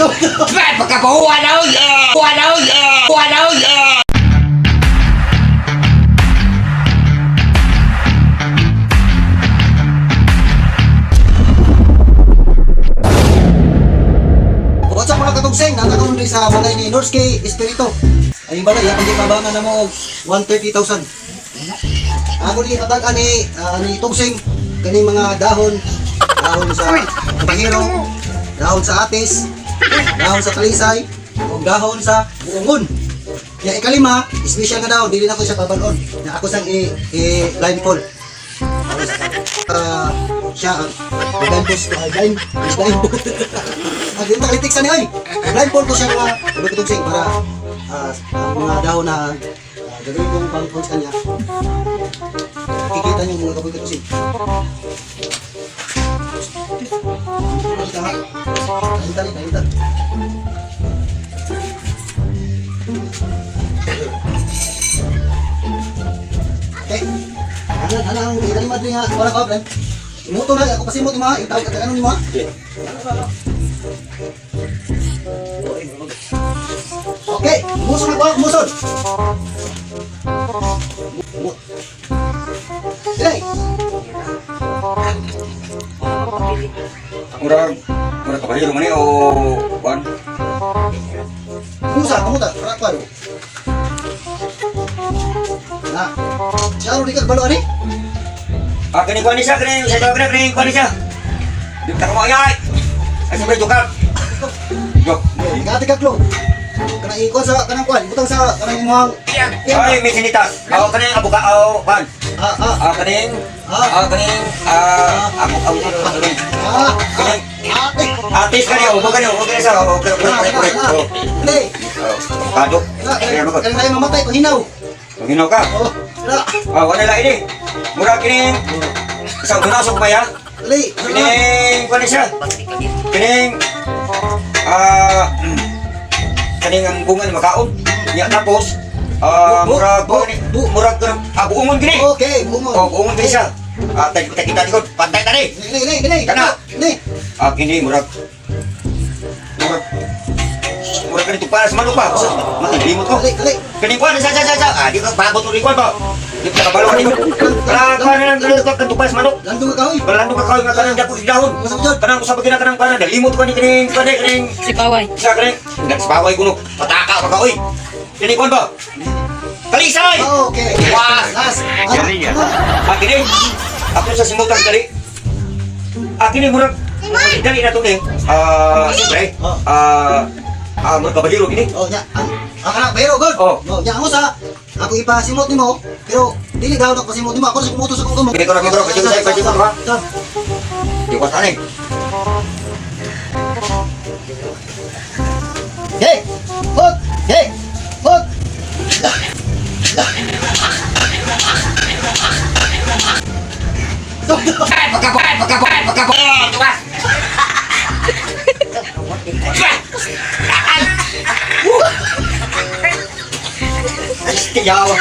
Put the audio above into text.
Ay, pagkapahuwa na oy! Huwa na oy! Huwa na oy! What's up, mga katugseng? Nakaroon din sa balay ni Norske Espiritu. Ay balay, ako di pabangan na mo og 130,000. Ako ni katagan ni ni Tugseng kaning mga dahon, dahon sa kabahiro, dahon sa atis, dahon sa talisay, ug dahon sa buongon. Ya ikalima, special nga dahon, dili na ko siya pabalon. Na ako sang i blindfold. Ah, siya ang blindfold ko ay blind, blindfold. Ang dili takalitik sa ni oy. Blindfold ko siya mga katugseng para ang mga dahon na gagawin kong pang sa kanya. Kikita niyo, mga kaboy katugseng. Kita nga. Kainta ni, kainta. Okay. Ana, ana ang ikalima diri nga wala problem. Imuto na ako pasimot mo ha, itawag ka ano nimo ha? Okay, muso na ko, muso. Dili. Murag, murag kabahiro man ni o kuan. Musa, kamuta, para kwaro. Na. Siya di ka balo ani? Ah, kani kuan ni siya, kani sa kani kani kuan ni siya. Di ta mo ay. Ay siyempre jokak. Jok. Gati ka klo. Kanang ikon sa kanang kwan, butang sa kanang imong Ay, may sinitas. Aw kaning abuka aw kuan. Ah ah Ah, kaning ah kaning ah ako ako kaning ah kaning ah. atis kani o kani o kani sa o kani kani kani. Ah, Dili. Avocado. Kanang Kaya mo. kanang mamatay ko hinaw. Manginaw ka. Oh, na. Ah, wala la ini. Murag kining sa gunasog maya. Dili. Kining kuan ni siya. Kining ah kaning ang bunga ni makaon. Nya tapos ah murag murag ah buongon gini. Okay, bungon. Oh, buongon gini siya. Ah, tag kita kita likod. Pantay tani. Dili, dili, dili. Kana. Dili. Ah, kini murag murag murag kanito para sa manok pa. Matilimot ko. Dili, dili. Kani kuan sa sa sa sa. Ah, di ka pabot uri kuan ba. Di ka kabalo ani. Kana kuan na lang kanito para sa manok. Landong ka kahoy. Balando ka kahoy nga kanang dako dahon. Kanang usab gina kanang kanang dalimot ko ni kining kuan ni kining Si Paway. sa kining nagsbaway kuno. Pataka pa ka oy. Kini kuan ba? Kalisay. Okay. Wah. Last. Galing ah. Ah, kini. Ako sa simutan dali. Ah, kini murag dali na to ni. Ah, siyempre. Ah, ah murag kabahiro kini. Oh, nya. Ang ang kana pero good. Oh. Oh, nya ako sa ako ipasimot nimo, pero dili daw ako pasimot nimo. Ako sa kumuto sa kong kamot. Kini ko na, kini ko na. Kasi kasi ko ha. Sab. Di ko tani. Hey! Hot! Hey! Hot! Ay, pagkapahuwa! Pagkapahuwa! Pagkapahuwa! Ay! Ay, yawa.